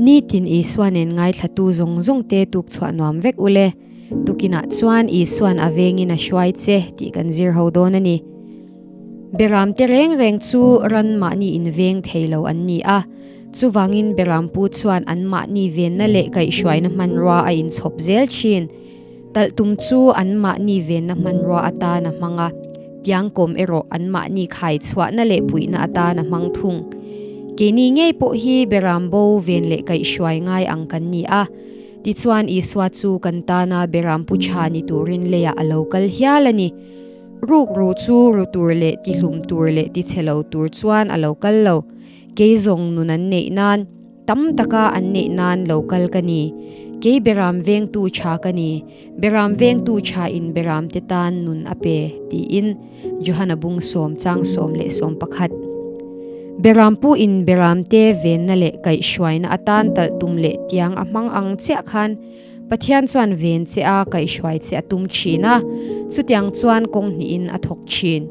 Nitin Isua nen ngaithlatu zawng zawng te tuk chhuah nuam vek ule. Tukinah chuan Isuan a vengin a hruai che tih kan zir ho dawn a ni. Beram te reng reng chu ran mahni inveng thei lo an ni a, chuvangin Berampu chuan an mahni venna leh kaihhruaina hmanrua a inchhawp zel thin. Talh tum chu an mahni venna hmanrua atan a hmang a, tiangkawm erawh an mahni khai chhuahna leh puihna atan a hmang thung. Keini ngei pawh hi Beram bo ven leh kaihhruai ngai ang kan ni a, tichuan Isua chu kan tana Beram pu tha ni turin leiah a lo kal hial a ni. Rukru chu ru tur leh tihlum tur leh tichhe lo tur chuan a lo kal lo. Kei zawng nun an neih nan. Tam taka an neih nan lo kal ka ni. Kei Beram vengtu tha ka ni. Beram vengtu tha in Beram te tan nun a pe, tiin Johana bung sawm chang 11. Beram pu in Beram te venna leh kaihhruaina atan talh tum leh tiang a hmang ang chiah khan Pathian chuan ven che a kaihhruai che a tum thin a, chutiang chuan kawng hnihin a thawk thin.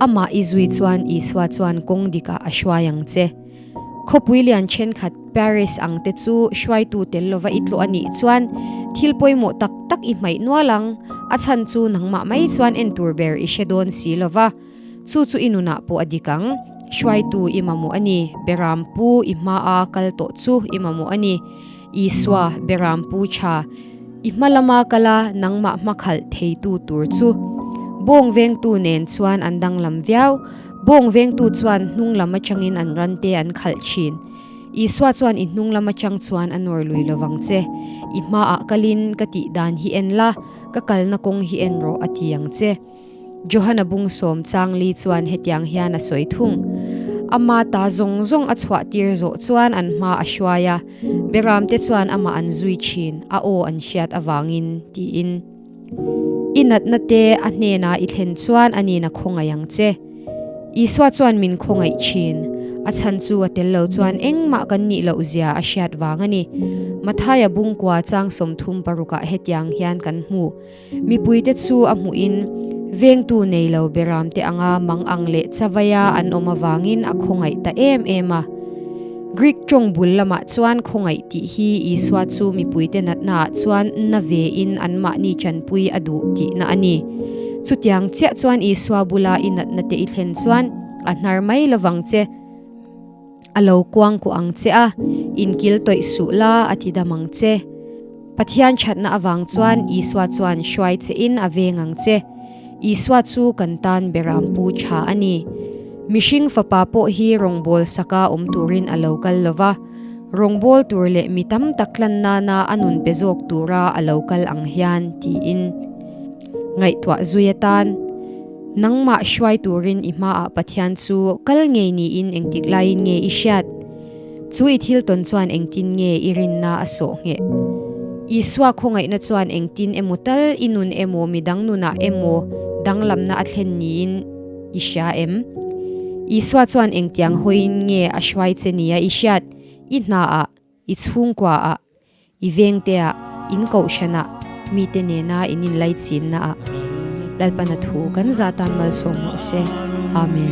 Amah i zui chuan Isua chuan kawng dikah a hruai ang che. Khawpui lian thenkhat Paris ang te chu hruaitu tel lova i tlawh a nih chuan thil pawimawh tak tak i hmaih nual ang, a chhan chu nangmah mai chuan en tur ber i hre dawn si lova, chu chu i nunah pawh a dik ang. Hruaitu i mamawh a ni, Beram pu i hmaa kal tawh chu i mamawh a ni. Isua, Beram pu tha, i hma lama kala nangmah hmakhalh theitu tur chu. Bawng vengtu nen chuan an danglam viau. Bawng vengtu chuan hnung lam atangin an rante an khalh thin. Isua chuan i hnung lam atang chuan a nawr lui lovang che. I hmaah kalin ka tih dan hi en la, ka kalna kawng hi en rawh a ti ang che. Johana bung sawm chang li chuan hetiang hian a sawi thung. Ama ta zawng zawng a chhuah tir zawh chuan an hma a hruai a, Beramte chuan amah an zui thin, a aw an hriat avangin, tiin. I natna te a hnenah i thlen chuan a nin a khawngaih ang che. Isua chuan min khawngaih thin. A chhan chu a tel lo chuan engmah kan nih loh zia a hriat vang a ni. Mathaia bungkua chang 36 ah hetiang hian kan hmu. Mipuite chu a hmuhin vengtu nei lo beramte anga mang ang leh chavaia an awm avangin a khawngaih ta em em a. Greek tawng bul lamah chuan khawngaih tih hi Isua chu mipuite natnaah chuan na vein anmahni chanpui a duh tihna a ni. Chutiang chiah chuan Isua bula i natna te i thlen chuan a hnar mai lovang che, a lo kuang kuah ang che a, inkil tawih suh la a ti dam ang che. Pathian thatna avang chuan Isua chuan hruai che in a veng ang che. Isua chu kan tan berampu tha a ni. Mihring fapa pawh hi rawngbâwl saka awm turin a lo kal lo va, rawngbâwl tur leh mi tam tak tlan nana a nun pe zawk tura a lo kal ang hian, tiin ngaihtuah zui atan, Nangmah hruai turin i hmaah Pathian chu kal ngei niin engtik laiin nge i hriat? Chu i thil tawn chuan engtin nge i rinna a sawh ngheh? Isua khawngaihna chuan engtin emaw tal i nun emaw midang nunah emaw danglamna a thlen niin i hria em? Isua chuan engtiang hawiin nge a hruai che nia i hriat? I hnaah, i chhungkuaah, i vengteah, in kohhranah, mite nena in inlaichinnaah Lalpana thu kan zah tan malsawm rawh se. Amen.